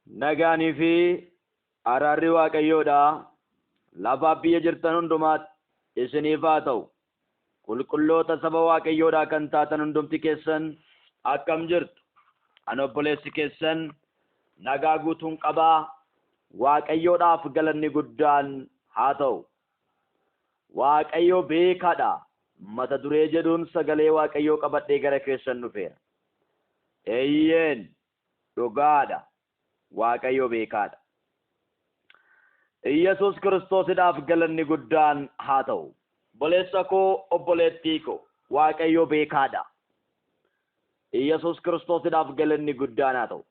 Nagaanii fi araarri Waaqayyoodha. Lafaaf biyya jirtan hundumaatti isiniif haa ta'u. Qulqulloota saba Waaqayyoodhaa kan taatan hundumti keessan akkam jirtu? Ani obboleessi keessan nagaa guutuun qabaa. Waaqayyoodhaaf galanni guddaan haa ta'u. Waaqayyo beekaadha. Mata duree jedhuun sagalee Waaqayyoo qabadhee gara keessan dhufeera. Eeyyeen dhugaadha. Waaqayyo beekaadha. Iyyasuus Kiristoosidhaaf galanni guddaan haa ta'u. Obboleessa koo, obboleettii koo, Waaqayyo beekaadha. Iyyasuus Kiristoosidhaaf galanni guddaan haa ta'u.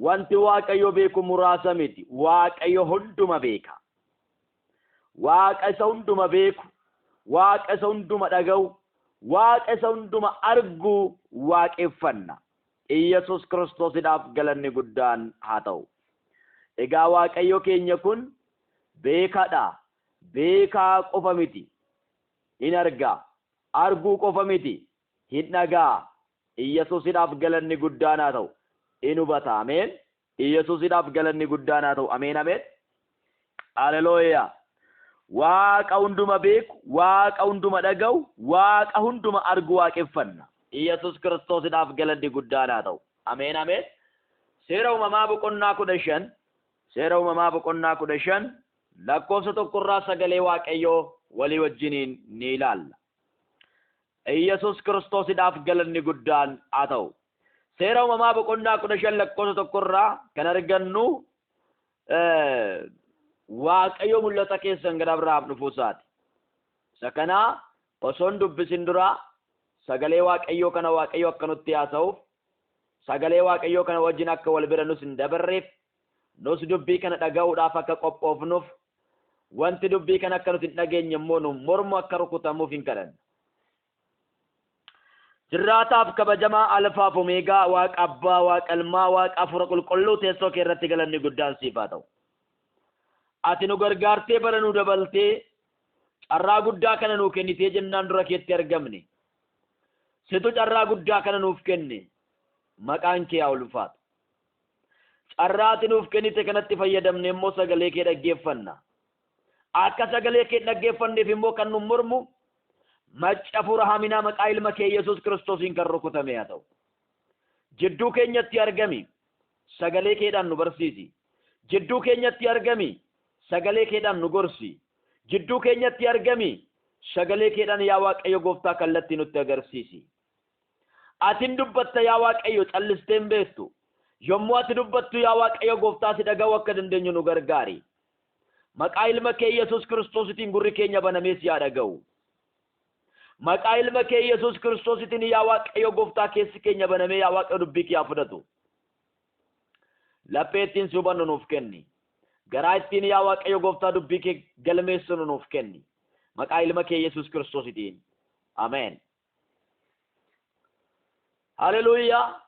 Wanti Waaqayyo beeku muraasa miti. Waaqayyo hunduma beeka. Waaqa isa hunduma beeku, Waaqa isa hunduma dhaga'u, Waaqa isa hunduma argu waaqeffanna. Iyyasuus Kiristoosidhaaf galanni guddaan haa ta'u. Egaa Waaqayyo keenya kun beekaadha. Beekaa qofa miti. Hin argaa. Arguu qofa miti. Hin dhagaa. Iyyasuusidhaaf galanni guddaan haa ta'u. In hubata. Ameen. Iyyasuusidhaaf galanni guddaan haa ta'u. Ameen ameen. Haleluuyaa. Waaqa hunduma beeku, Waaqa hunduma dhaga'u, Waaqa hunduma argu waaqeffanna. Iyyasuus Kiristoosidhaaf galanni guddaan haa ta'u. Ameen ameen. Seera uumamaa boqonnaa 15, Seera uumamaa boqonnaa 15 lakkoofsa tokkorraa sagalee Waaqayyoo walii wajjiniin ni ilaalla. Iyyasuus Kiristoosidhaaf galanni guddaan haa ta'u. Seera uumamaa boqonnaa 15 lakkoofsa tokkorraa kan argannu Waaqayyo mul'ata keessan gara Abrahaam dhufuu isaati. Isa kana osoo hin dubbisin dura sagalee Waaqayyoo kana Waaqayyo akka nutti haasa'uuf, sagalee Waaqayyoo kana wajjin akka wal bira nus hin dabarreef, nus dubbii kana dhaga'uudhaaf akka qophoofnuuf, wanti dubbii kana akka nuti hin dhageenye immoo nu mormu akka rukutamuuf hin kadhanna. Jiraataaf kabajamaa Alfaaf Omeegaa, Waaqa Abbaa, Waaqa Ilmaa, Waaqa Hafuura Qulqulluu, teessoo kee irratti galanni guddaan siif haa ta'u. Ati nu gargaartee bara nu dabaltee carraa guddaa kana nuu kennitee jennaan dura keetti argamne. Situ carraa guddaa kana nuuf kenne. Maqaan kee haa ulfaatu. Carraa ati nuuf kennite kanatti fayyadamne immoo sagalee kee dhaggeeffanna. Akka sagalee kee dhaggeeffanneef immoo kan nu mormu macci hafuura haminaa maqaa ilma kee Yesuus Kiristoosiin kan rukutame haa ta'u. Jidduu keenyatti argami. Sagalee keedhaan nu barsiisi. Jidduu keenyatti argami. Sagalee keedhaan nu gorsi. Jidduu keenyatti argami. Sagalee keedhaan yaa Waaqayyo gooftaa kallattii nutti agarsiisi. Atin dubbatta yaa Waaqayyo, callistee hin beektu. Yommuu ati dubbattu yaa Waaqayyo gooftaa si dhaga'uu akka dandeenyu nu gargaari. Maqaa ilma kee Yesuus Kiristoositiin gurri keenya banamee si haa dhaga'u. Maqaa ilma kee Yesuus Kiristoositiin yaa Waaqayyo gooftaa keessi keenya banamee yaa Waaqayyo dubbii kee haa fudhatu. Laphee ittiin si hubannu nuuf kenni. Garaa ittiin yaa Waaqayyo gooftaa dubbii kee galmeessinu nuuf kenni. Maqaa ilma kee Yesuus Kiristoositiin. Ameen. Haleluuyaa.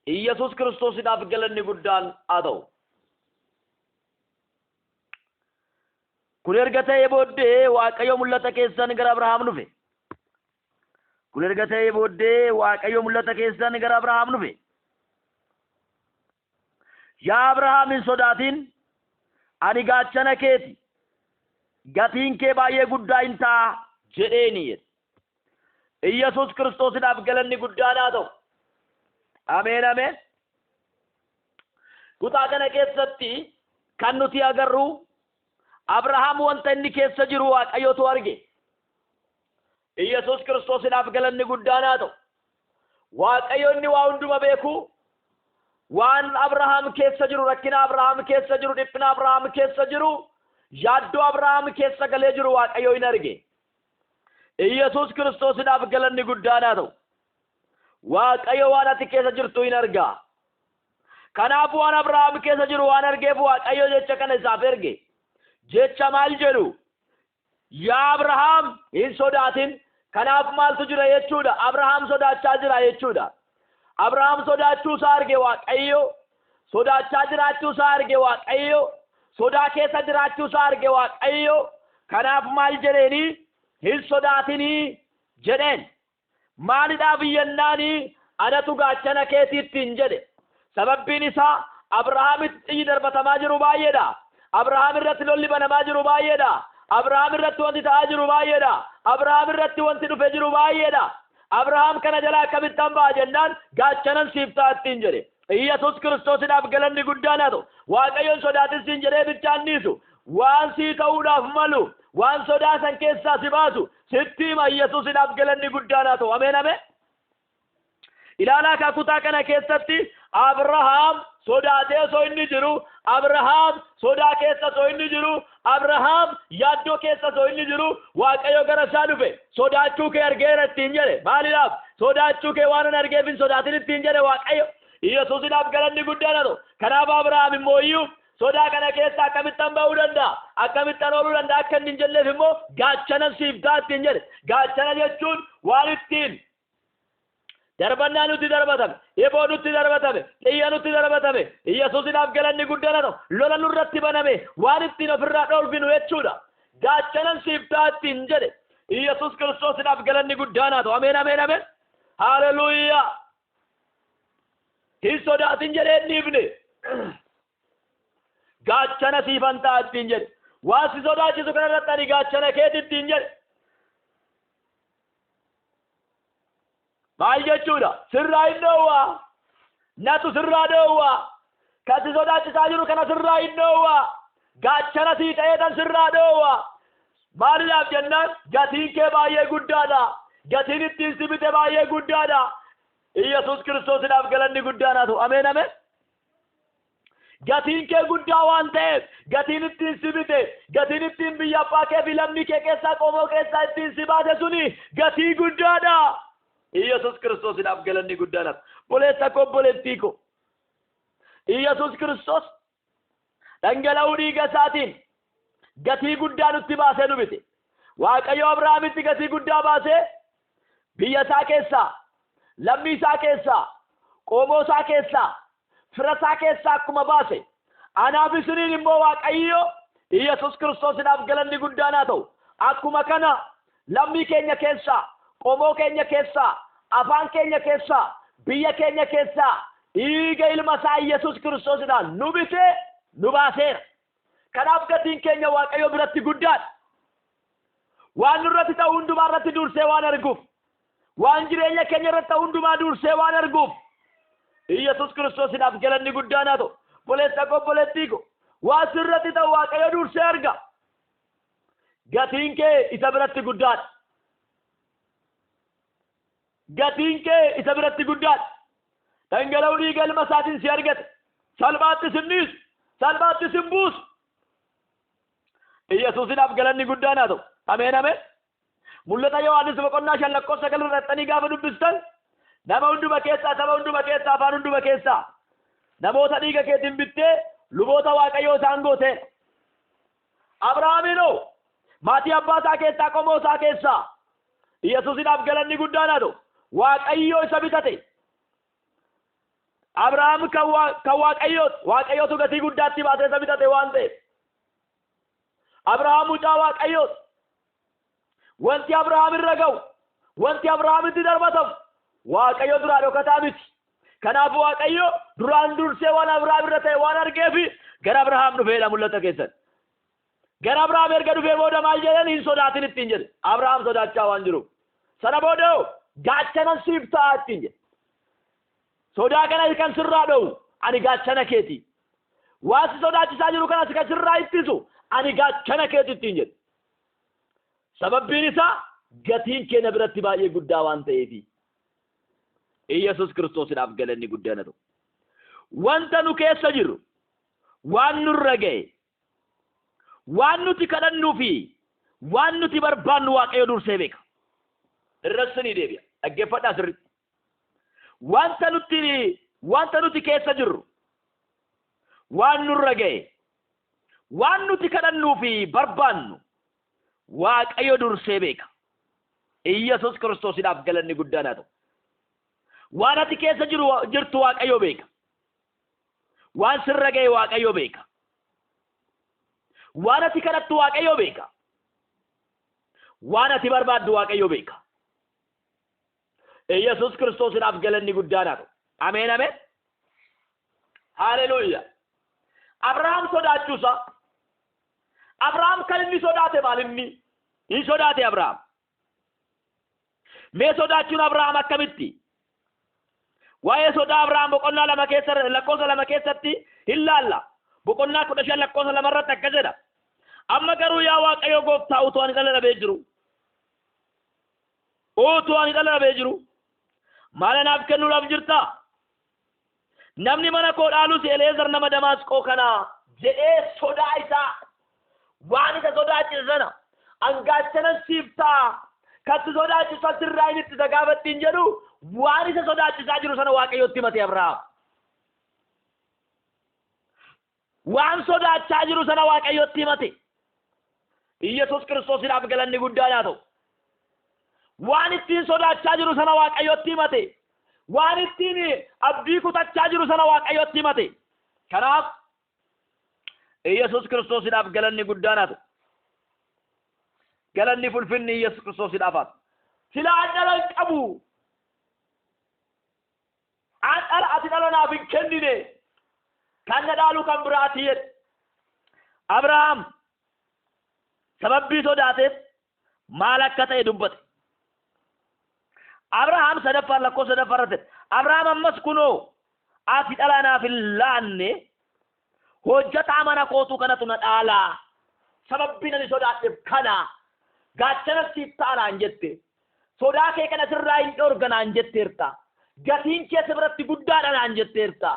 Iyyasuus Kiristoosiidhaaf galanni guddaan haa ta'u. Kun erga ta'ee booddee Waaqayyo mul'ata keessan gara Abrahaam dhufe. Kun erga ta'ee booddee Waaqayyo mul'ata keessan gara Abrahaam dhufe. Yaa Abrahaam hin sodaatin, ani gaachana keeti, gatiin kee baay'ee guddaa hin ta'a jedheeni jedhe. Iyyasuus Kiristoosidhaaf galanni guddaan haa ta'u. Ameen ameen. Kutaa kana keessatti kan nuti agarru Abrahaam wanta inni keessa jiru Waaqayyotu arge. Iyyasuus Kiristoosidhaaf galanni guddaan haa ta'u. Waaqayyo inni waa hunduma beeku waan Abrahaam keessa jiru, rakkina Abrahaam keessa jiru, dhiphina Abrahaam keessa jiru, yaaddoo Abrahaam keessa galee jiru Waaqayyo hin arge. Iyyasuus Kiristoosidhaaf galanni guddaan haa ta'u. Waaqayyo waan ati keessa jirtu hin argaa. Kanaaf waan Abrahaam keessa jiru waan argeef Waaqayyo jecha kana isaaf erge. Jecha maal jedhu? Yaa Abrahaam hin sodaatin. Kanaaf maaltu jira jechuudha? Abrahaam sodaachaa jira jechuudha. Abrahaam sodaachuu isaa arge Waaqayyo. Sodaachaa jiraachuu isaa arge Waaqayyo. Sodaa keessa jiraachuu isaa arge Waaqayyo. Kanaaf maal jedheeni? Hin sodaatinii jedheen. Maalidhaaf yennaani anatu gaachana keetii ittiin jedhe. Sababbiin isaa Abrahaamitti xiyyi darbatamaa jiru baay'eedha. Abrahaam irratti lolli banamaa jiru baay'eedha. Abrahaam irratti wanti ta'aa jiru baay'eedha. Abrahaam irratti wanti dhufe jiru baay'eedha. Abrahaam kana jalaa akkamittan ba'a jennaan gaachanan siif ta'a ittiin jedhe. Iyyasuus Kiristoosiidhaaf galanni guddaan haa ta'u. Waaqayyoon sodaatin siin jedhee bichaan dhiisu. Waan sii ta'uudhaaf malu, waan sodaa san keessaa si baasu, sitti hima. Iyyasuusidhaaf galanni guddaan haa ta'u. Ameen ameen. Ilaalaa kaa kutaa kana keessatti Abrahaam sodaatee osoo inni jiru, Abrahaam sodaa keessa osoo inni jiru, Abrahaam yaaddoo keessa osoo inni jiru, Waaqayyo gara isaa dhufe. Sodaachuu kee argeera ittiin jedhe. Maaliidhaaf? Sodaachuu kee waan an argeef hin sodaatin ittiin jedhe Waaqayyo. Iyyasuusidhaaf galanni guddaan haa ta'u. Kanaaf Abrahaam immoo iyyuu sodaa kana keessa akkamittan ba'uu danda'a? Akkamittan ooluu danda'a? Akka inni hin jenneef immoo gaachana siif ta'a ittiin jedhe. Gaachana jechuun waan ittiin darbannaa nutti darbatame, eboo nutti darbatame, xiyya nutti darbatame, Iyyasuusidhaaf galanni guddaan haa ta'u. Lola nurratti baname waan ittiin ofirraa dhoolfinu jechuudha. Gaachanan siif ta'a ittiin jedhe. Iyyasuus Kiristoosiidhaaf galanni guddaan haa ta'u. Ameen ameen ameen. Haleluuyaa. Hin sodaatin jedhee hin dhiifne. Gaachana siifan ta'a ittiin jedhe. Waan si sodaachisu kanarratti ani gaachana keeti ittiin jedhe. Maal jechuudha? Sirraa hin dhoowwaa. Natu sirraa dhoowwaa. Kan si sodaachisaa jiru kana sirraa hin dhoowwaa. Gaachana sii ta'eetan sirraa dhoowwaa. Maaliidhaaf jennaan gatiin kee baay'ee guddaadha. Gatiin ittiin si bite baay'ee guddaadha. Iyyasuus Kiristoosiidhaaf galanni guddaan haa ta'u. Ameen ameen. Gatiin kee guddaa waan ta'eef, gatiin ittiin si bite, gatiin ittiin biyya abbaa kee fi lammii kee keessaa qomoo keessaa ittiin si baase suni gatii guddaadha. Iyyasuus Kiristoosiidhaaf galanni guddaan haa ta'u. Obboleessa koo, obboleettii koo. Iyyasuus Kiristoos dhangala'uu dhiiga isaatiin gatii guddaa nutti baasee nu bite. Waaqayyo Abrahaamitti gatii guddaa baasee biyya isaa keessaa, lammii isaa keessaa, qomoo isaa keessaa, fira isaa keessaa akkuma baase, anaaf isiniin immoo Waaqayyo Iyyasuus Kiristoosiidhaaf galanni guddaan haa ta'u. Akkuma kana lammii keenya keessaa, qomoo keenya keessaa, afaan keenya keessaa, biyya keenya keessaa dhiiga ilma isaa Iyyasuus Kiristoosiidhaan nu bitee nu baaseera. Kanaaf gatiin keenya Waaqayyo biratti guddaadha. Waan nurratti ta'u hundumaa irratti dursee waan arguuf, waan jireenya keenya irratti ta'u hundumaa dursee waan arguuf, Iyyasuus Kiristoosiidhaaf galanni guddaan haa ta'u. Obboleessa koo, obboleettii koo, waan sirratti ta'u Waaqayyo dursee arga. Gatiin kee isa biratti guddaadha. Gatiin kee isa biratti guddaadha. Dhangala'uu dhiiga ilma isaatiin si argate. Salphaatti sin dhiisu. Salphaatti sin buusu. Iyyasuusidhaaf galanni guddaan haa ta'u. Ameen ameen. Mul'ata Yohaannis boqonnaa 5 lakkoofsa 9 irra gaafa dubbistan, nama hunduma keessaa, saba hunduma keessaa, afaan hunduma keessaa namoota dhiiga keetiin bittee luboota Waaqayyoo isaan goote. Abrahaamiinoo maatii abbaa isaa keessaa, qomoo isaa keessaa, Iyyasuusidhaaf galanni guddaan haa ta'u. Waaqayyoo isa bitate. Abrahaam kan Waaqayyooti. Waaqayyootu gatii guddaatti baasee isa bitate waan ta'eef. Abrahaam mucaa Waaqayyooti. Wanti Abrahaam irra ga'u, wanti Abrahaamitti darbatamu Waaqayyo duraa dhokataa miti. Kanaaf Waaqayyo duraan dursee waan Abrahaam irra ta'e waan argeef gara Abrahaam dhufeedha mul'ata keessatti. Gara Abrahaam erga dhufee booda maal jedhan? Hin sodaatin ittiin jedhe. Abrahaam sodaachaa waan jiruuf. Sana booda gaachana siif ta'a ittiin jedhe. Sodaa kana kan sirraa dhowu ani gaachana keeti. Waan si sodaachisaa jiru kanas kan sirraa ittisu ani gaachana keeti ittiin jedhe. Sababbiin isaa gatiin keenya biratti baay'ee guddaa waan ta'eefi. Iyyasuus Kiristoosidhaaf galanni guddaan haa ta'u. Wanta nu keessa jirru, waan nurra ga'e, waan nuti kadhannuu fi waan nuti barbaannu Waaqayyo dursee beeka. Irras ni deebi'a. Dhaggeeffadhaa sirriitti. Wanta nuti keessa jirru, waan nurra ga'e, waan nuti kadhannuu fi barbaannu Waaqayyo dursee beeka. Iyyasuus Kiristoosidhaaf galanni guddaan haa ta'u. Waan ati keessa jirtu Waaqayyo beeka. Waan sirra ga'e Waaqayyo beeka. Waan ati kadhattu Waaqayyo beeka. Waan ati barbaaddu Waaqayyo beeka. Iyyasuus Kiristoosidhaaf galanni guddaan haa ta'u. Ameen ameen. Haleluuyaa. Abrahaam sodaachuusaa. Abrahaam kan inni sodaate maal inni? Hin sodaate Abrahaam. Mee sodaachuun Abrahaam akkamitti? Waa'ee sodaa Abrahaam boqonnaa 2 keessa lakkoofsa 2 keessatti hin laalla. Boqonnaa 15 lakkoofsa 2 irratti akkas jedha. Amma garuu yaa Waaqayyo gooftaa utuu ani dhala dhabee jiru. Utuu ani dhala dhabee jiru. Maal anaaf kennuudhaaf jirtaa? Namni mana koo dhaalus Eleezar nama Damaasqoo kana jedhee sodaa isaa waan isa sodaachise sana an gaachanan siif ta'a kan si sodaachisu an sirraa hin ittisa gaafa ittiin jedhu waan isa sodaachisaa jiru sana Waaqayyotti himate Abrahaam. Waan sodaachaa jiru sana Waaqayyotti himate. Iyyasuus Kiristoosiidhaaf galanni guddaan haa ta'u. Waan ittiin sodaachaa jiru sana Waaqayyotti himate. Waan ittiin abdii kutachaa jiru sana Waaqayyotti himate. Kanaaf Iyyasuus Kiristoosiidhaaf galanni guddaan haa ta'u. Galanni fulfinni Iyyasuus Kiristoosiidhaaf haa ta'u. Silaa dhala hin qabu. An dhala ati dhala naaf hin kennine kan na dhaalu kan biraati jedhe. Abrahaam sababbii sodaateef maal akka ta'e dubbate. Abrahaam sadaffaan lakkoofsa sadaffaa irratti Abrahaam ammas kunoo ati dhala naaf hin laanne hojjetaa mana kootu kanatu na dhaalaa sababbiin ani sodaadheef kana gaachana siif ta'a naan jette Sodaa kee kana sirraa hin dhorga naan jetteerta. Gatiin kee si biratti guddaadha naan jetteerta.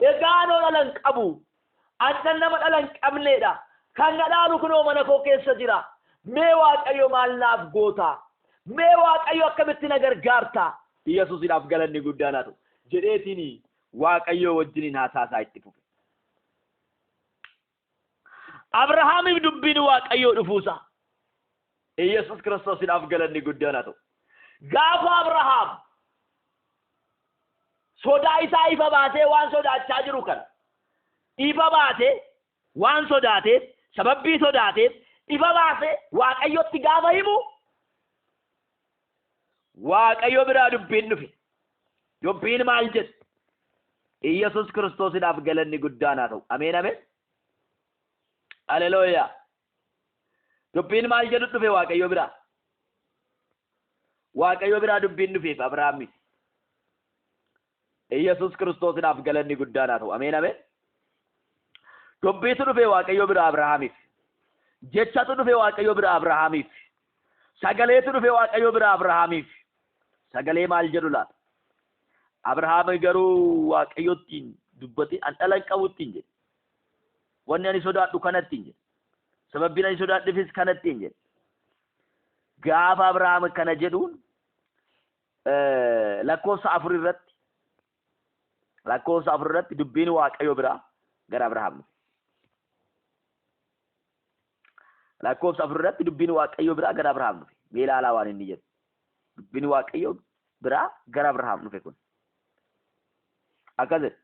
Egaa anoo dhala hin qabu. An nama dhala hin qabneedha. Kan na dhaalu kunoo mana koo keessa jira. Mee Waaqayyo maal naaf goota? Mee Waaqayyo akkamitti na gargaarta? Yesuusidhaaf galanni guddaan haa ta'u. Jedheetiin Waaqayyoo wajjiniin haasaasaa itti fufe. Abrahaamiif dubbiin Waaqayyoo dhufuusaa. Iyyasuus Kiristoosiidhaaf galanni guddaan haa ta'u. Gaafa Abrahaam sodaa isaa ifa baasee waan sodaachaa jiru kana ifa baasee waan sodaateef sababbii sodaateef ifa baasee Waaqayyotti gaafa himu Waaqayyo biraa dubbiin dhufe. Dubbiin maal jedhu? Iyyasuus Kiristoosiidhaaf galanni guddaan haa ta'u. Ameen ameen. Haleluuyaa. Dubbiin maal jedhu dhufe Waaqayyo biraa? Waaqayyo biraa dubbiin dhufeef Abrahaamiif. Iyyasuus Kiristoosiidhaaf galanni guddaan haa ta'u. Ameen ameen. Dubbiitu dhufe Waaqayyo biraa Abrahaamiif. Jechatu dhufe Waaqayyo biraa Abrahaamiif. Sagaleetu dhufe Waaqayyo biraa Abrahaamiif. Sagalee maal jedhu laata? Abrahaam garuu Waaqayyottiin dubbate an dhala hin qabu ittiin jedhe. Wanni ani sodaadhu kanattiin jedhe. Sababbiin ani sodaadhufis kanattiin jedhe. Gaafa Abrahaam kana jedhuun lakkoofsa 4 irratti lakkoofsa 4 irratti dubbiin Waaqayyo biraa gara Abrahaam dhufe. Lakkoofsa 4 irratti dubbiin Waaqayyo biraa gara Abrahaam dhufe. Mee ilaalaa waan inni jedhu. Dubbiin Waaqayyo biraa gara Abrahaam dhufe kun. Akkas jedhe.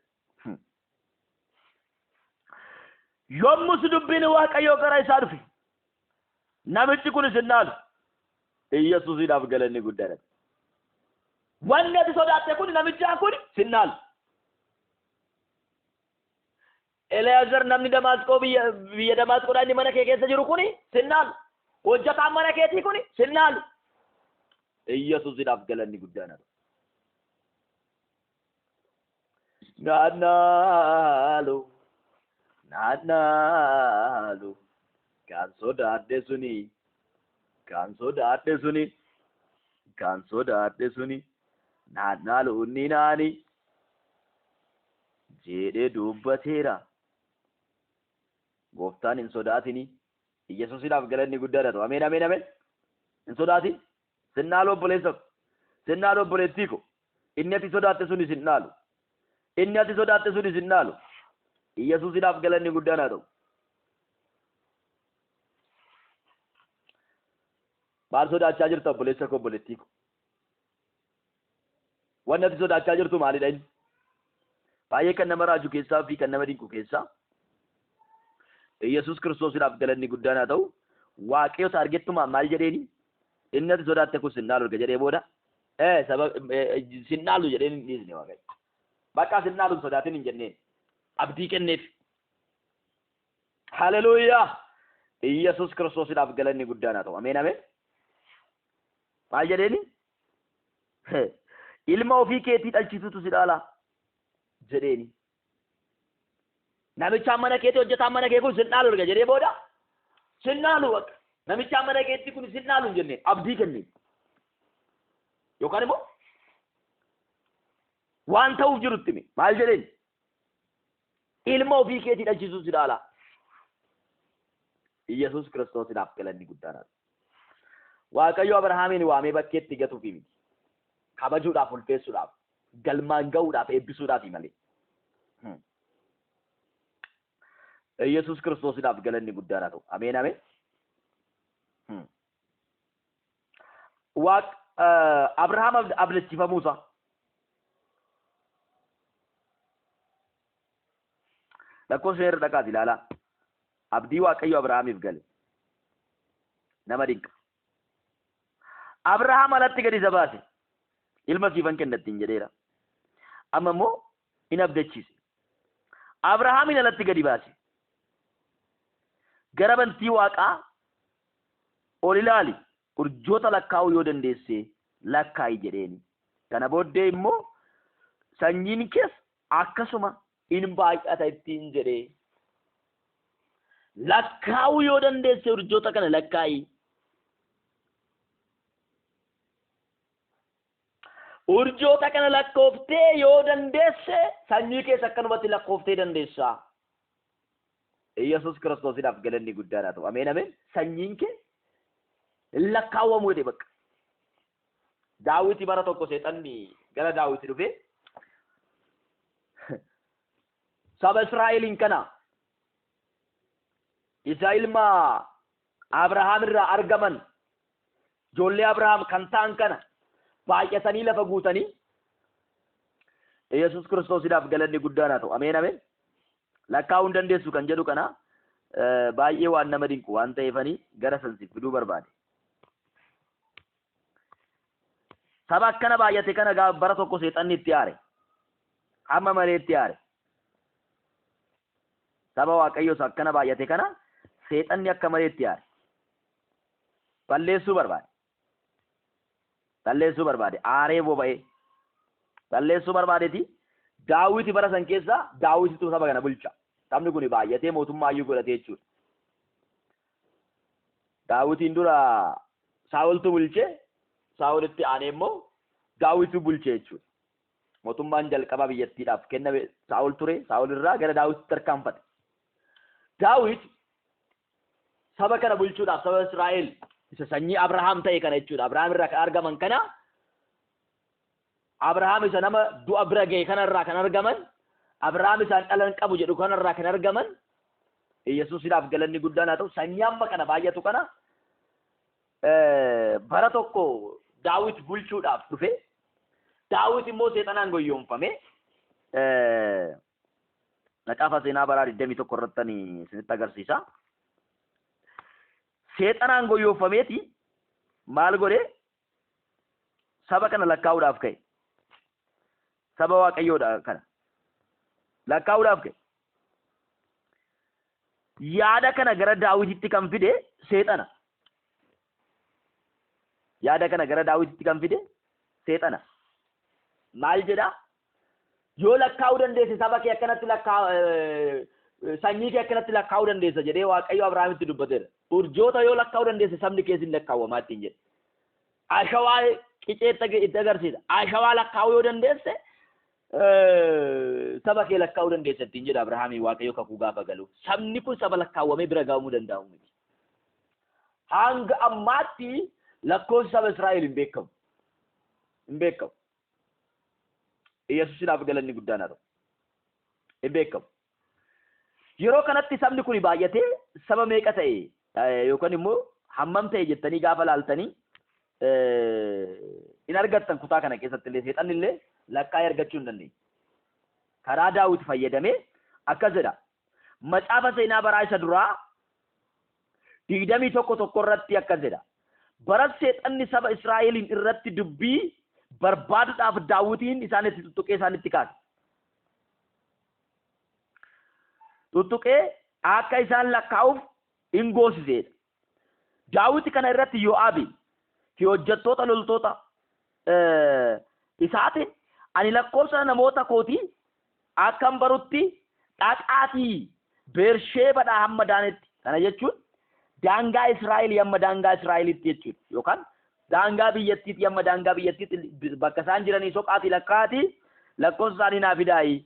Yommus dubbiin Waaqayyoo gara isaa dhufe. Namichi kun isin dhaalu. Iyyasuusiidhaaf galanni guddaadha. Wanni ati sodaatte kun namichaan kun sin dhaalu. Eleazar namni Damaasqoo biyya biyya Damaasqoodhaa inni mana kee keessa jiru kun sin dhaalu. Hojjataan mana keetii kun sin dhaalu. Iyyasuusiidhaaf galanni guddaadha. Naannaalu naannaalu kan sodaadhe suni kan sodaadhe suni kan sodaadhe suni naannaalu inni naani jedhee dubbateera. Gooftaan hin sodaatini. Iyyasuusiidhaaf galanni guddaadha ta'u. Ameen ameen ameen. Hin sodaatin. Sinnaalu obboleessa ko. Sinnaalu obboleettii ko. Inni ati sodaatte suni sin dhaalu. Inni ati sodaatte suni sin dhaalu. Iyyasuusiidhaaf galanni guddaan haa ta'u. Maal sodaachaa jirta obboleessa koo obboleettii ko? Wanni ati sodaachaa jirtu maalidha inni? Baay'ee kan nama raaju keessaa fi kan nama dinqu keessaa Iyyasuus Kiristoosiidhaaf galanni guddaan haa ta'u. Waaqayyo taargettumaan maal jedheeni? Inni ati sodaatte kun sin dhaalu erga jedhee booda sin dhaalu jedheen hin dhiisne Waaqayyo. Bakka sin dhaalu hin sodaatin hin jenneen. Abdii kenneef. Haleluuyaa! Iyyasuus Kiristoosiidhaaf galanni guddaan haa ta'u. Ameen ameen. Maal jedheeni? Ilma ofii keetii dhalchisuutu si dhaala jedheeni. Namichaan mana keetii hojjetaan mana kee kun sin dhaalu erga jedhee booda sin dhaalu bakka. Namichaan mana keetii kun sin dhaalu hin jenne abdii kenne. Yookaan immoo waan ta'uuf jirutti hime. Maal jedheen? Ilma ofii keetii dhalchisuu si dhaala. Iyyasuus Kiristoosiidhaaf galanni guddaan haa ta'u. Waaqayyo Abrahaamiin waamee bakkeetti gatuufi miti. Kabajuudhaaf, ulfeessuudhaaf, galmaan ga'uudhaaf, eebbisuudhaaf malee. Iyyasuus Kiristoosiidhaaf galanni guddaan haa ta'u. Ameen ameen. Waaq Abrahaam abdachiifamuusaa. Lakkoofsa irra dhaqaas ilaalaa. Abdii Waaqayyo Abrahaamiif gale. Nama dinqa. Abrahaam alatti gadi isa baase. Ilma siifan kenna ittiin jedheera. Amma immoo in abdachiise. Abrahaamin alatti gadi baase. Gara bantii waaqaa ol ilaali, urjoota lakkaa'uu yoo dandeesse lakkaa'i jedheeni. Kana booddee immoo sanyiin kees akkasuma in baay'ata ittiin jedhee. Lakkaa'uu yoo dandeesse urjoota kana lakkaa'i. Urjoota kana lakkooftee yoo dandeesse sanyii kees akkanumatti lakkooftee dandeessa. Iyyasuus Kiristoosiidhaaf galanni guddaan haa ta'u. Ameen ameen. Sanyiin kee hin lakkaawwamu jedhe bakka. Daawiti bara tokko seexanni gara Daawiti dhufee saba Israa'eliin kana isa ilma Abrahaam irraa argaman ijoollee Abrahaam kan ta'an kana baay'atanii lafa guutanii Yesuus Kiristoosiidhaaf galanni guddaan haa ta'u. Ameen ameen. Lakkaa'uu hin dandeessu kan jedhu kana baay'ee waan nama dinqu waan ta'eefanii gara san si fiduu barbaade. Saba akkana baay'ate kana gaafa bara tokko seexanni itti aare. Hamma malee itti aare. Saba Waaqayyoos akkana baay'ate kana seexanni akka malee itti aare. Balleessuu barbaade. Balleessuu barbaade. Aaree boba'ee. Balleessuu barbaadeeti. Daawiti bara san keessa Daawititu saba kana bulcha. Sabni kun baay'atee mootummaa iyyuu godhatee jechuudha. Daawitiin dura Saa'oltu bulche, Saa'olitti aanee immoo Daawitu bulche jechuudha. Mootummaan jalqabaa biyyattiidhaaf kenname Saa'ol ture, Saa'ol irraa gara Daawititti tarkaanfate. Daawit saba kana bulchuudhaaf saba Israa'el isa sanyii Abrahaam ta'e kana jechuudha. Abrahaam irraa kan argaman kana Abrahaam isa nama du'a bira ga'e kanarraa kan argaman Abrahaam isaan dhalan qabu jedhu kanarraa kan argaman Yesuusidhaaf galanni guddaan haa ta'u sanyii amma kana baay'atu kana bara tokko Daawit bulchuudhaaf dhufe Daawit immoo seexanaan goyyoomfame Macaafa seenaa baraa 21 irratti ani isinitti agarsiisa. Seexanaan goyyoomfameeti maal godhe saba kana lakkaa'uudhaaf ka'e. Saba Waaqayyoodha kana lakkaa'uudhaaf ka'e. Yaada kana gara Daawititti kan fide seexana. Yaada kana gara Daawititti kan fide seexana. Maal jedha? Yoo lakkaa'uu dandeesse saba kee akkanatti lakkaa sanyii kee akkanatti lakkaa'uu dandeessa jedhee Waaqayyo Abrahaamitti dubbateera. Urjoota yoo lakkaa'uu dandeesse sabni kees hin lakkaawwamaa ittiin jedhe. Ashawaa qiceetti itti agarsiisa. Ashawaa lakkaa'uu yoo dandeesse saba kee lakkaa'uu dandeessa ittiin jedha Abrahaamii Waaqayyo kakuu gaafa galu. Sabni kun saba lakkaawwamee bira ga'amuu danda'u miti. Hanga ammaatti lakkoofsi saba Israa'el hin beekamu. Hin beekamu. Yesuusidhaaf galanni guddaan haa ta'u. Hin beekamu. Yeroo kanatti sabni kun baay'atee saba meeqa ta'e yookaan immoo hammam ta'e jettanii gaafa laaltanii hin argattan kutaa kana keessatti illee seexanni illee lakkaa'ee argachuu hin dandeenye. Karaa Daawit fayyadamee akkas jedha. Macaafa seenaa baraa isa duraa 21:1 irratti akkas jedha. Bara seexanni saba Israa'eliin irratti dubbii barbaaduudhaaf Daawitiin isaanitti tuttuqee isaanitti kaase. Tuttuqee akka isaan lakkaa'uuf hin goosiseedha. Daawit kana irratti Yoo'aabii fi hojjettoota loltoota isaatiin, ani lakkoofsa namoota kootii akkan barutti dhaqaatii Beersheebaadhaa hamma Daanitti, kana jechuun daangaa Israa'el hamma daangaa Israa'elitti jechuudha, yookaan daangaa biyyattiitti hamma daangaa biyyattiitti bakka isaan jiranii soqaatii lakkaa'aatii lakkoofsa isaanii naa fidaayi.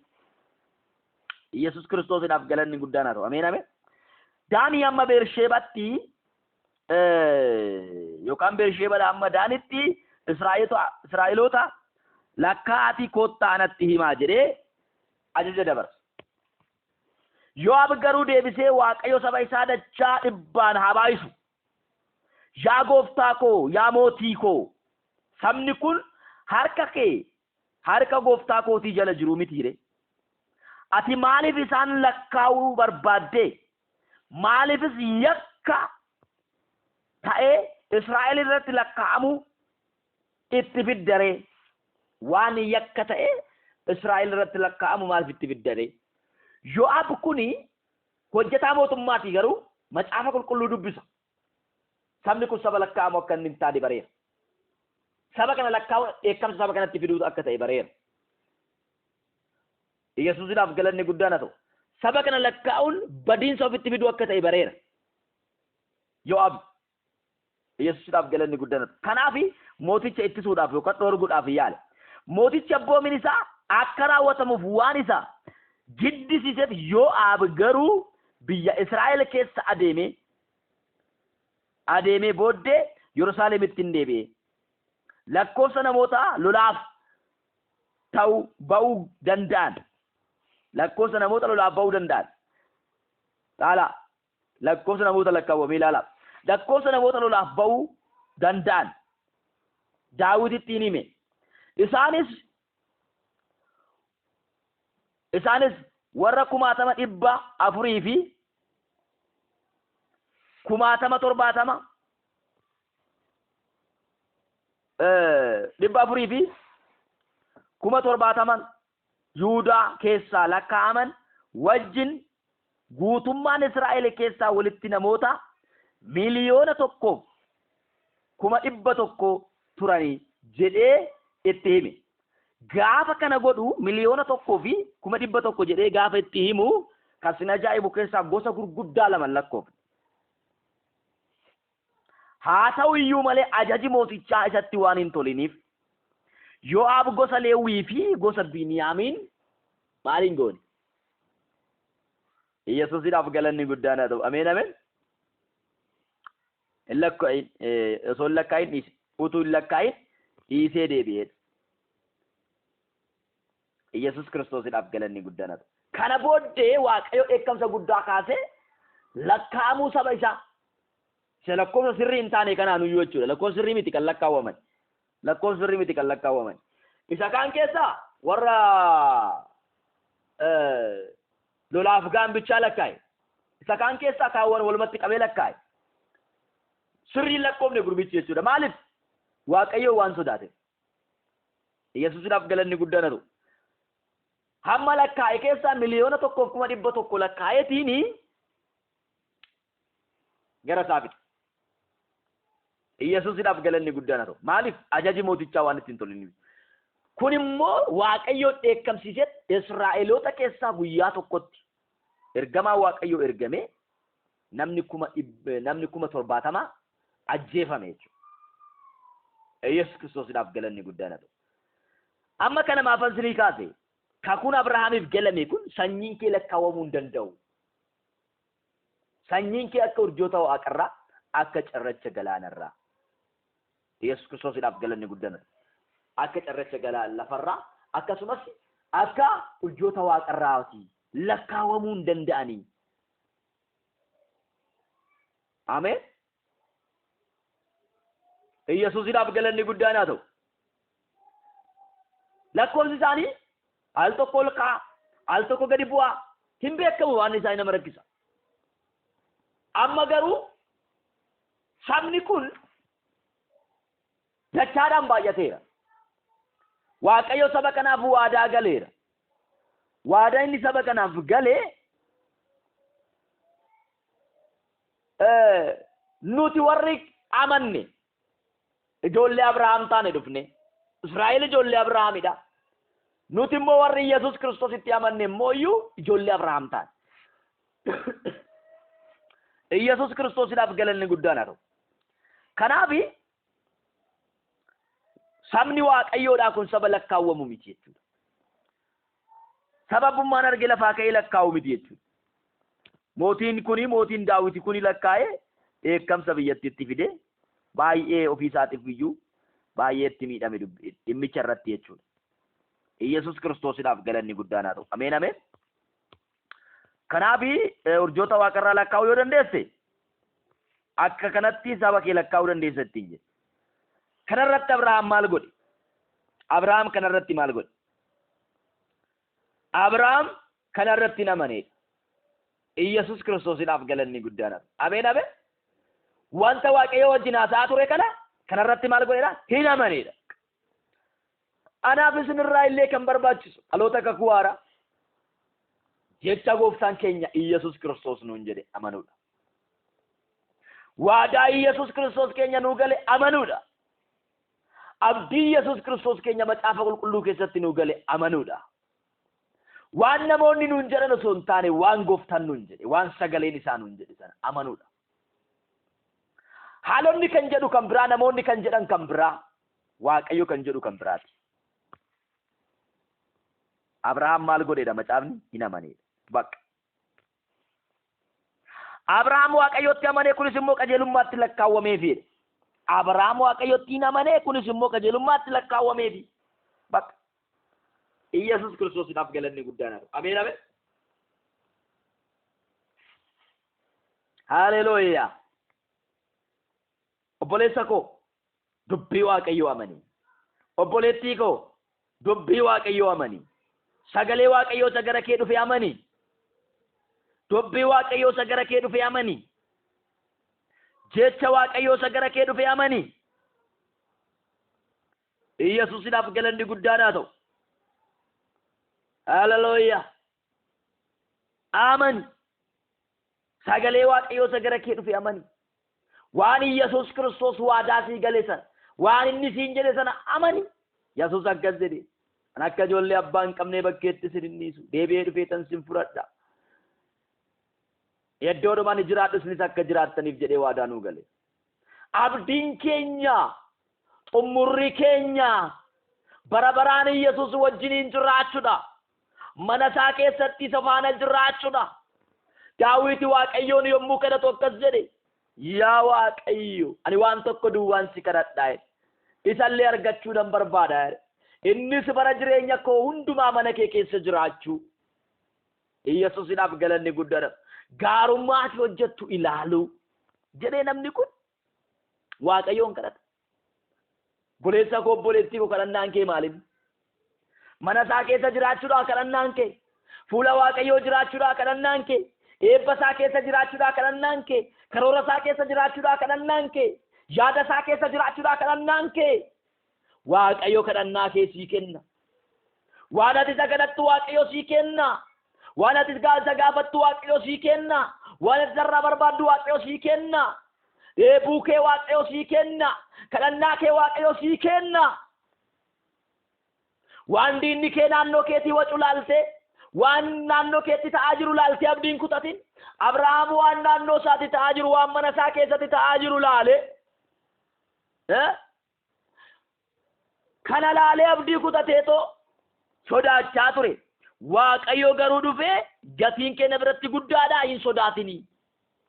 Yesuus Kiristoosiidhaaf galanni guddaan haa ta'u. Ameen ameen. Daanii hamma Beersheebatti yookaan Beersheebaadhaa hamma Daanitti Israa'eloota lakkaa'aatii kottaa natti himaa jedhee ajaja dabarse. Yo'aab garuu deebisee, Waaqayyo saba isaa dachaa dhibbaan haa baay'isu. Yaa gooftaa koo, yaa mootii koo, sabni kun harka kee harka gooftaa kootii jala jiru mitiire. Ati maaliif isaan lakkaa'uu barbaaddee? Maaliifis yakka ta'ee Israa'el irratti lakkaa'amu itti fiddaree? Waan yakka ta'ee Israa'el irratti lakkaa'amu maaliif itti fiddaree? Yo'aab kuni hojjetaa mootummaati, garuu macaafa qulqulluu dubbisa. Sabni kun saba lakkaa'amu akka inni hin taane bareera. Saba kana lakkaa'u dheekkamsa saba kanatti fiduutu akka ta'e bareera. Yesuusiidhaaf galanni guddaan haa ta'u. Saba kana lakkaa'uun badiinsa ofitti fiduu akka ta'e bareera. Yo'aab, Yesuusiidhaaf galanni guddaan haa ta'u. Kanaaf mooticha ittisuudhaaf yookaan dhoorguudhaaf yaale. Mootichi abboomin isaa akka raawwatamuuf waan isa jiddisiiseef, Yo'aab garuu biyya Israa'el keessa adeemee adeemee booddee Yerusaalemitti hin deebi'e. Lakkoofsa namoota lolaaf ta'u ba'uu danda'an. Lakkoofsa namoota lolaaf ba'uu danda'an. Laala, lakkoofsa namoota lakkaawwamee ilaala. Lakkoofsa namoota lolaaf ba'uu danda'an Daawititti hin hime. Isaanis warra 400,000 fi 70,000, 470,000 Yihudaa keessaa lakkaa'aman wajjin guutummaan Israa'el keessaa walitti namoota 1,100,000 turanii jedhee itti hime. Gaafa kana godhu 1,100,000 jedhee gaafa itti himu, kan sin ajaa'ibu keessaa gosa gurguddaa lama lakkoofne. Haa ta'u iyyuu malee ajaji mootichaa isatti waan hin toliniif, Yo'aab gosa Leewwii fi gosa Biniyaamiin maal hin goone? Yesuusiidhaaf galanni guddaan haa ta'u. Ameen ameen. Hin lakkaa'in, osoo hin lakkaa'in dhiise. Utuu hin lakkaa'in dhiisee deebi'eedha. Yesuus Kiristoosiidhaaf galanni guddaan haa ta'u. Kana booddee Waaqayyo dheekkamsa guddaa kaasee lakkaa'amuu saba isaa isa lakkoofsa sirrii hin taane kanaan iyyuu jechuudha. Lakkoofsa sirrii miti kan lakkaawwaman. Lakkoofsa sirrii miti kan lakkaawwaman. Isa kaan keessaa warra lolaaf ga'an bichaa lakkaa'e. Isa kaan keessaa kaawwan walumatti qabee lakkaa'e. Sirriin lakkoofne gurbichi jechuudha. Maaliif? Waaqayyo waan sodaateef. Yesuusiidhaaf galanni guddaan haa ta'u. Hamma lakkaa'e keessaa 1,100,000 lakkaa'eetiin gara isaa fide. Yesuusiidhaaf galanni guddaan haa ta'u. Maaliif? Ajaji mootichaa waan ittiin toliniif. Kun immoo Waaqayyoon dheekkamsiisee Israa'eloota keessaa guyyaa tokkotti ergamaa Waaqayyoo ergamee namni 70,000 ajjeefame jechuudha. Yesuus Kiristoosiidhaaf galanni guddaan haa ta'u. Amma kana maafan sinii kaase? Kakuun Abrahaamiif galame kun sanyiin kee lakkaawwamuu hin danda'u. Sanyiin kee akka urjoota waaqarraa, akka cirracha galaanarraa. Yesuus Kiristoosiidhaaf galanni guddaan haa ta'u. Akka cirracha galaana lafarraa akkasumas akka urjoota waaqarraati lakkaawwamuu hin danda'anii. Ameen. Yesuusiidhaaf galanni guddaan haa ta'u. Lakkoofsi isaanii al tokko ol ka'a, al tokko gadi bu'aa, hin beekamu, waan isaanii nama rakkisa. Amma garuu sabni kun dachaadhaan baay'ateera. Waaqayyo saba kanaaf waadaa galeera. Waadaa inni saba kanaaf galee Nuti warri amanne ijoollee Abrahaam taane dhufne. Israa'el ijoollee Abrahaamidha. Nuti immoo warri Yesuus Kiristoositti amanne immoo iyyuu ijoollee Abrahaam taane. Yesuus Kiristoosiidhaaf galanni guddaan haa ta'u. Kanaaf sabni Waaqayyoodhaa kun saba lakkaawwamu miti jechuudha. Sababummaan arge lafaa ka'ee lakkaa'u miti jechuudha. Mootiin kuni, mootiin Daawiti kuni lakkaa'ee dheekkamsa biyyattiitti fide, baay'ee ofii isaatiif iyyuu baay'ee itti miidhame dhimmicha irratti jechuudha. Yesuus Kiristoosiidhaaf galanni guddaan haa ta'u. Ameen ameen. Kanaaf urjoota waaqarraa lakkaa'uu yoo dandeesse, akka kanatti saba kee lakkaa'uu dandeessa ittiin jedhe. Kanarratti Abrahaam maal godhe? Abrahaam kanarratti maal godhe? Abrahaam kanarratti hin amaneedha. Iyyasuus Kiristoosiidhaaf galanni guddaan haa ta'u. Ameen ameen. Wanta Waaqayyo wajjin haasa'aa ture kanarratti maal godheedha? Hin amaneedha. Anaaf isinirraa illee kan barbaachisu dhaloota kakuu haaraa jecha gooftaan keenya Iyyasuus Kiristoos nuun jedhe amanuudha. Waadaa Iyyasuus Kiristoos keenya nuu gale amanuudha. Abdii Iyyasuus Kiristoos keenya macaafa qulqulluu keessatti nuu gale amanuudha. Waan namoonni nuun jedhan osoo hin taane waan gooftaan nuun jedhe, waan sagaleen isaa nuun jedhe sana amanuudha. Haalonni kan jedhu kan biraa, namoonni kan jedhan kan biraa, Waaqayyo kan jedhu kan biraati. Abrahaam maal godheedha macaafni? Hin amaneedha. Bakka. Abrahaam Waaqayyotti amanee, kunis immoo qajeelummaatti lakkaawwameefiidha. Abrahaam Waaqayyotti hin amanee, kunis immoo qajeelummaatti lakkaawwameefi. Bakka. Iyyasuus Kiristoosiidhaaf galanni guddaan haa ta'u. Ameen ameen. Haleluuyaa. Obboleessa koo, dubbii Waaqayyoo amani. Obboleettii koo, dubbii Waaqayyoo amani. Sagalee Waaqayyoo isa gara kee dhufe amani. Dubbii Waaqayyoo isa gara kee dhufe amani. Jecha Waaqayyoo isa gara kee dhufe amani. Iyyasuusidhaaf galanni guddaan haa ta'u. Haleluuyaa. Amani. Sagalee Waaqayyoo isa gara kee dhufe amani. Waan Iyyasuus Kiristoos waadaa sii gale sana, waan inni siin jedhe sana amani. Yesuus akkas jedhe. An akka ijoollee abbaa hin qabnee bakkeetti isin hin dhiisu. Deebi'ee dhufee tan sin fudhadha. Iddoodhuma ani jiraadhu isinis akka jiraattaniif jedhee waadaa nuu gale. Abdiin keenya, xumurri keenya bara baraan Iyyasuus wajjiniin jiraachuudha. Mana isaa keessatti isa faana jiraachuudha. Daawiti Waaqayyoon yommuu kadhatu akkas jedhe. Yaa Waaqayyo, ani waan tokko duwwaan si kadhadha jedhe. Isallee argachuu nan barbaada jedhe. Innis bara jireenya koo hundumaa mana kee keessa jiraachuu. Iyyasuusidhaaf galanni guddaadha. Gaarummaa ati hojjettu ilaaluu jedhee namni kun Waaqayyoon kadhata. Obboleessa koo, obboleettii koo, kadhannaan kee maalin? Mana isaa keessa jiraachuudhaa kadhannaan kee? Fuula Waaqayyoo jiraachuudhaa kadhannaan kee? Eebba isaa keessa jiraachuudhaa kadhannaan kee? Karoora isaa keessa jiraachuudhaa kadhannaan kee? Yaada isaa keessa jiraachuudhaa kadhannaan kee? Waaqayyo kadhannaa kee sii kenna. Waan ati isa kadhattu Waaqayyo sii kenna. Waan ati isa gaafattu Waaqayyo sii kenna. Waan ati isarraa barbaaddu Waaqayyo sii kenna. Dheebuu kee Waaqayyo sii kenna. Kadhannaa kee Waaqayyo sii kenna. Waan diinni kee naannoo keetii wacu laaltee, waan naannoo keetti ta'aa jiru laaltee abdiin kutatin. Abrahaam waan naannoo isaatti ta'aa jiru, waan mana isaa keessatti ta'aa jiru laalee, kana laalee abdii kutateetoo sodaachaa ture. Waaqayyo garuu dhufee, gatiin kee na biratti guddaadha, hin sodaatini.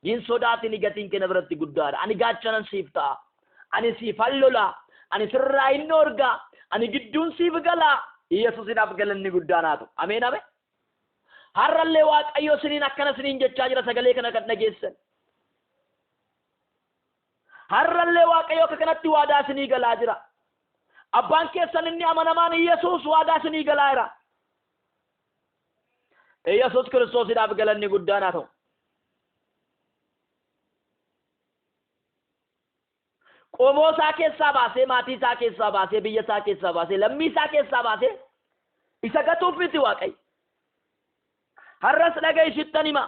Hin sodaatini, gatiin kee na biratti guddaadha. Ani gaachanan siif ta'a. Ani siifan lola. Ani sirraa hin dhoorga. Ani gidduun siif gala. Yesuusidhaaf galanni guddaan haa ta'u. Ameen ameen. Har'allee Waaqayyo isiniin akkana isiniin jechaa jira, sagalee kana kan dhageessan. Har'allee Waaqayyo akka kanatti waadaa isinii galaa jira. Abbaan keessan inni amanamaan Yesuus waadaa isinii galaa jira. Yesuus Kiristoosiidhaaf galanni guddaan haa ta'u. Qomoo isaa keessaa baasee, maatii isaa keessaa baasee, biyya isaa keessaa baasee, lammii isaa keessaa baasee isa gatuuf miti Waaqayyo. Har'as dhaga'i, sittan hima.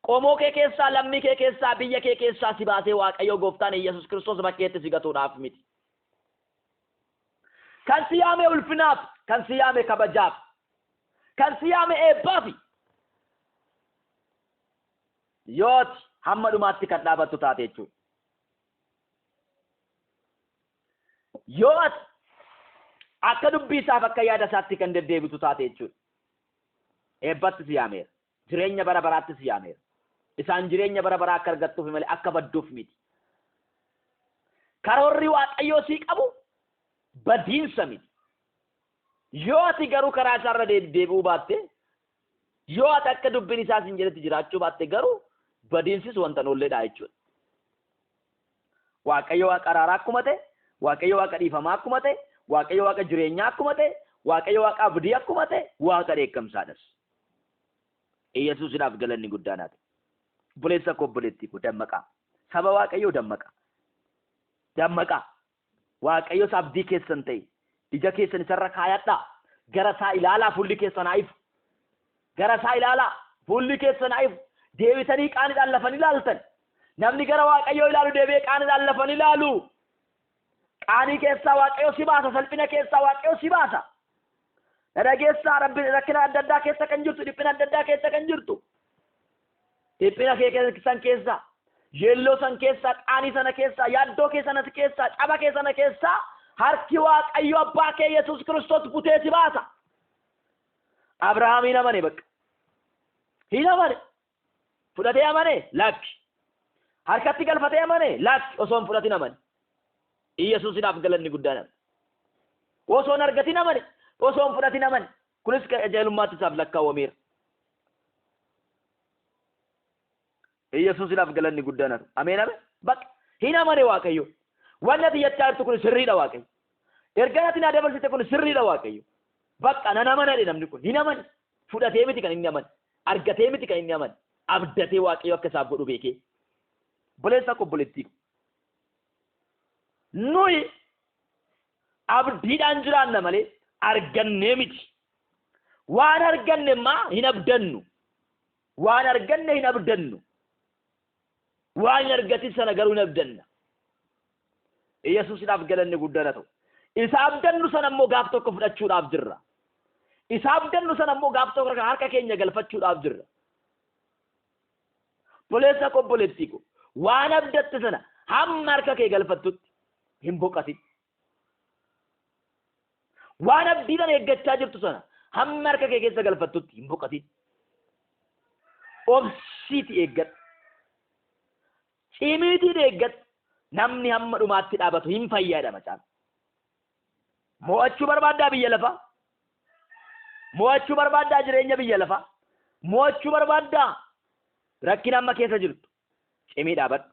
Qomoo kee keessaa, lammii kee keessaa, biyya kee keessaa si baasee Waaqayyo gooftaan Iyyasuus Kiristoos bakkeetti si gatuudhaaf miti. Kan si yaame ulfinaaf, kan si yaame kabajaaf, kan si yaame eebbaafi. Yooti hamma dhumaatti kan dhaabattu taate jechuudha. Yoo ati akka dubbii isaaf akka yaada isaatti kan deddeebitu taate jechuudha. Eebbatti si yaameera. Jireenya bara baraatti si yaameera. Isaan jireenya bara baraa akka argattuuf malee akka badduuf miti. Karoorri Waaqayyoo sii qabu badiinsa miti. Yoo ati garuu karaa isaarra deebi'uu baatte, yoo ati akka dubbiin isaa siin jedhetti jiraachuu baatte garuu badiinsis wanta hin oolledha jechuudha. Waaqayyo Waaqa araaraa akkuma ta'e, Waaqayyo Waaqa dhiifamaa akkuma ta'e, Waaqayyo Waaqa jireenyaa akkuma ta'e, Waaqayyo Waaqa abdii akkuma ta'e, Waaqa dheekkamsaadhas. Iyyasuusidhaaf galanni guddaan haa ta'u. Obboleessa koo obboleettii koo dammaqaa. Saba Waaqayyoo dammaqaa. Dammaqaa. Waaqayyos abdii keessan ta'e. Ija keessan isarra kaayadhaa. Gara isaa ilaalaa fuulli keessan haa ifu. Gara isaa ilaalaa fuulli keessan haa ifu. Deebitanii qaaniidhaan lafa hin ilaaltan. Namni gara Waaqayyoo ilaalu deebi'ee qaaniidhaan lafa hin ilaalu. Qaanii keessaa Waaqayyo si baasa, salphina keessaa Waaqayyo si baasa. Na dhageessaa rabbi rakkina adda addaa keessa kan jirtu, dhiphina adda addaa keessa kan jirtu. Dhiphina kee san keessaa, yeelloo san keessaa, qaanii sana keessaa, yaaddoo kee sana keessaa, caba kee sana keessaa harki Waaqayyo abbaa kee Yesuus Kiristoos butee si baasa. Abrahaam hin amane bakka. Hin amane. Fudhatee amane? Lakki. Harkatti galfatee amane? Lakki. Osoo hin fudhatin amane. Iyyasuusidhaaf galanni guddaan amane. Osoo hin argatin amane. Osoo hin fudhatin amane. Kunis qajeelummaatti isaaf lakkaawwameera. Iyyasuusidhaaf galanni guddaan haa ta'u. Ameen ameen. Bakka hin amane Waaqayyo. Wanni ati jechaa jirtu kun sirriidha Waaqayyo. Ergaan ati naa dabarsite kun sirriidha Waaqayyo. Bakka nan amana jedhe namni kun hin amane. Fudhatee miti kan inni amane. Argatee miti kan inni amane. Abdatee Waaqayyo akka isaaf godhu beekee. Obboleessa koo obboleettii koo. Nuyi abdiidhaan jiraanna malee argannee miti. Waan arganne immaa hin abdannu. Waan arganne hin abdannu. Waan hin argatin sana garuu hin abdanna. Yesuusidhaaf galanni guddaan haa ta'u. Isa abdannu sana immoo gaaf tokko fudhachuudhaaf jirra. Isa abdannu sana immoo gaaf tokko harka keenya galfachuudhaaf jirra. Obboleessa koo obboleettii koo waan abdatte sana hamma harka kee galfattutti hin boqatin. Waan abdiidhaan eeggachaa jirtu sana hamma harka kee keessa galfattutti hin boqatin. Obsiiti eeggadhu. Cimiitiin eeggadhu. Namni hamma dhumaatti dhaabatu hin fayyaadha macaan. Mo'achuu barbaaddaa biyya lafaa? Mo'achuu barbaaddaa jireenya biyya lafaa? Mo'achuu barbaaddaa rakkina amma keessa jirtu? Cimii dhaabadhu.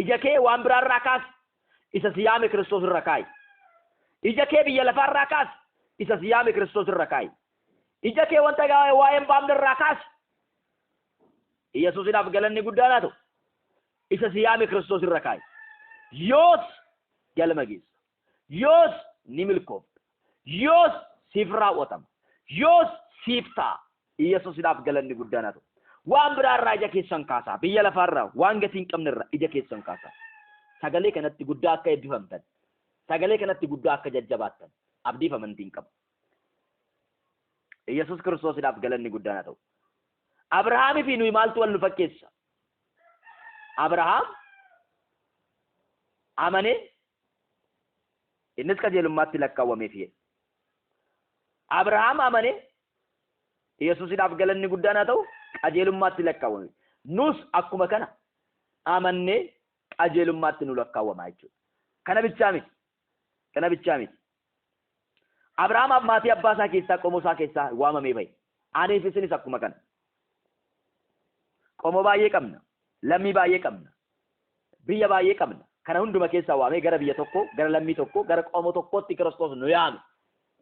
Ija kee waan biraarraa kaasi. Isa si yaame Kiristoos irra kaa'i. Ija kee biyya lafaarraa kaasi. Isa si yaame Kiristoos irra kaa'i. Ija kee wanta waa'ee hin baafne irraa kaasi. Yesuusidhaaf galanni guddaan haa ta'u. Isa si yaame Kiristoos irra kaa'i. Yoos galma geessa. Yoos ni milkoofta. Yoos siif raawwatama. Yoos siif ta'a. Yesuusidhaaf galanni guddaan haa ta'u. Waan biraa irraa ija keessan kaasaa. Biyya lafaa irraa waan gatii hin qabne irraa ija keessan kaasaa. Sagalee kanatti guddaa akka eebbifamtan, sagalee kanatti guddaa akka jajjabaattan abdiif amantiin qaba. Yesuus Kiristoosidhaaf galanni guddaan haa ta'u. Abrahaamii fi nuyi maaltu wal nu fakkeessa? Abrahaam amanee innis qajeelummaatti lakkaawwameef jedhe. Abrahaam amanee Yesuusidhaaf galanni guddaan haa ta'u qajeelummaatti lakkaawwame. Nus akkuma kana amannee qajeelummaatti nu lakkaawwama jechuudha. Kana bichaa miti. Kana bichaa miti. Abrahaam maatii abbaa isaa keessaa qomoo isaa keessaa waamamee bahe. Aniif isinis akkuma kana. Qomoo baay'ee qabna. Lammii baay'ee qabna. Biyya baay'ee qabna. Kana hunduma keessaa waamee gara biyya tokkoo, gara lammii tokkoo, gara qomoo tokkootti Kiristoos nu yaame.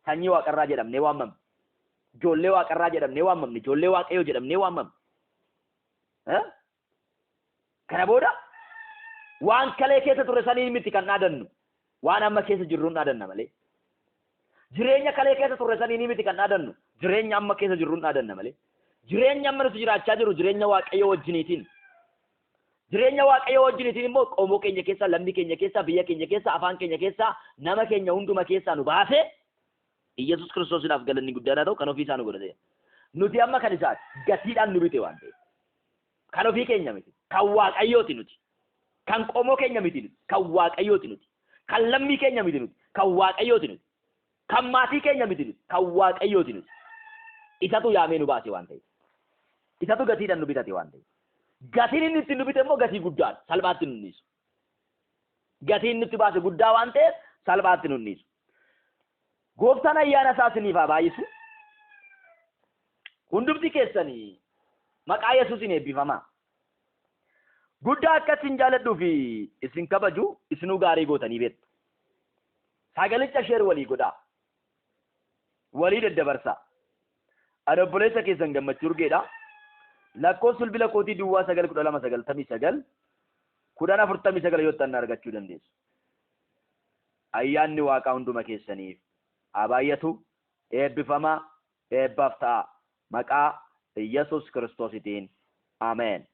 Sanyii waaqarraa jedhamnee waamamne. Ijoollee waaqarraa jedhamnee waamamne. Ijoollee waaqayyoo jedhamnee waamamne. Kana booda waan kalee keessa turre saniin miti kan dhaadannu. Waan amma keessa jirruun dhaadanna malee. Jireenya kalee keessa turre saniin miti kan dhaadannu. Jireenya amma keessa jirruun dhaadanna malee. Jireenya amma nuti jiraachaa jiru jireenya Waaqayyo wajjiniitiin. Jireenya Waaqayyo wajjiniitiin immoo qomoo keenya keessaa, lammii keenya keessaa, biyya keenya keessaa, afaan keenya keessaa, nama keenya hunduma keessaa nu baasee Iyyasuus Kiristoosiidhaaf galanni guddaan haa ta'u kan ofii isaa nu godhate. Nuti amma kan isaati gatiidhaan nu bite waan ta'eef. Kan ofii keenya miti. Kan Waaqayyooti nuti. Kan qomoo keenya miti nuti. Kan Waaqayyooti nuti. Kan lammii keenya miti nuti. Kan Waaqayyooti nuti. Kan maatii keenya miti nuti. Kan Waaqayyooti nuti. Isatu yaamee nu baase waan ta'eef. Isatu gatiidhaan nu bitate waan ta'eef. Gatiin inni ittiin nu bite immoo gatii guddaadha. Salphaatti nu dhiisu. Gatiin inni itti baase guddaa waan ta'eef salphaatti nu dhiisu. Gooftaan ayyaana isaa isiniif haa baay'isu. Hundumti keessanii maqaa Yesuusiin eebbifamaa. Guddaa akka isin jaalladhuu fi isin kabaju isinuu gaarii gootanii beektu. Sagalicha share walii godhaa. Walii daddabarsaa. Ani obboleessa keessan Gammachuu Urgeedha. Lakkoofsi bilbila kootii duwwaa 9 12 99 10 49 yoo ta'an argachuu dandeessu. Ayyaanni Waaqaa hunduma keessaniif haa baay'atu. Eebbifamaa, eebbaaf ta'a. Maqaa Yesuus Kiristoositiin. Ameen.